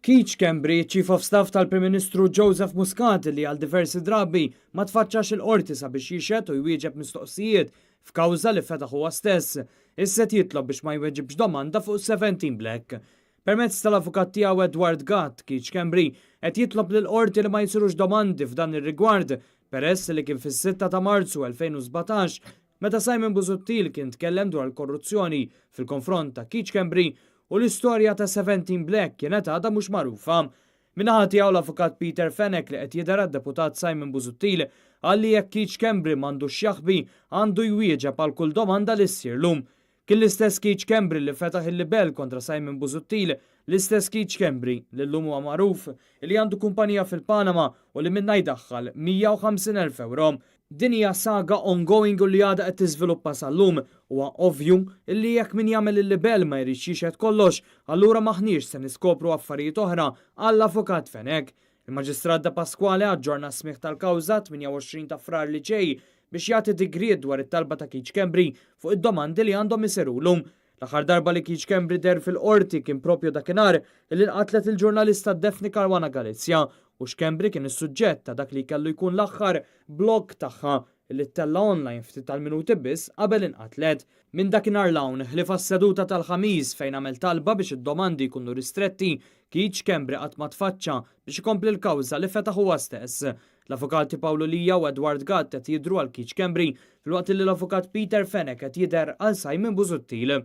Keith Schembri, Chief of Staff tal-Prim Ministru Joseph Muscat, li għal diversi drabi ma tfaċċax il-qorti sabiex jixhed u jwieġeb mistoqsijiet f'kawża li fetaħ huwa stess, issa jitlob biex ma jweġibx domanda fuq 17 Black. Permezz tal-avukat tiegħu Edward Gatt, Keith Schembri qed jitlob lill-qorti li ma jsirux domandi f'dan ir-rigward, peress li kien fis-6 ta' Marzu 2017 meta Simon Busuttil kien tkellem dwar il-korruzzjoni fil-konfront ta' Keith Schembri u l-istorja ta' 17 Black kienet għadha mhux magħrufa. Min-naħa tiegħu, l-avukat Peter Fenech, li qed jidher deputat Simon Busuttil, qal li jekk Keith Schembri m'għandux x'jaħbi, għandu jwieġeb għal kull domanda li ssirlu. Kien l-istess Keith Schembri li fetaħ il-libel kontra Simon Busuttil, l-istess Keith Schembri li llum huwa magħruf li għandu kumpanija fil-Panama u li minnha jdaħħal 150,000 euro. Din hija saga ongoing u li għadha qed tiżviluppa sal-lum. Huwa ovvju illi jekk min jagħmel il-libel ma jridx jixhed kollox, allura maħniex se niskopru affarijiet oħra, qal l-avukat Fenech. Il-Maġistrat Depasquale aġġorna smigħ tal-kawża 28 ta' Frar li ġej biex jagħti digriet dwar it-talba ta' Keith Schembri fuq id-domandi li għandhom isirulu. L-aħħar darba li Keith Schembri deher fil-qorti kien propju dakinhar li nqatlet il-ġurnalista Daphne Caruana Galizia u Schembri kien is-suġġett ta' dak li kellu jkun l-aħħar blog tagħha li ttella' online ftit tal-minuti biss qabel inqatlet. Minn dakinhar 'l hawn, ħlief għas-seduta tal-Ħamis fejn għamel talba biex id-domandi jkunu ristretti, Keith Schembri qatt ma tfaċċa biex ikompli l-kawża li fetaħ huwa stess. L-avukati Pawlu Lia u Edward Gatt qed jidhru għal Keith Schembri, filwaqt li l-avukat Peter Fenech qed jidher għal Simon Busuttil.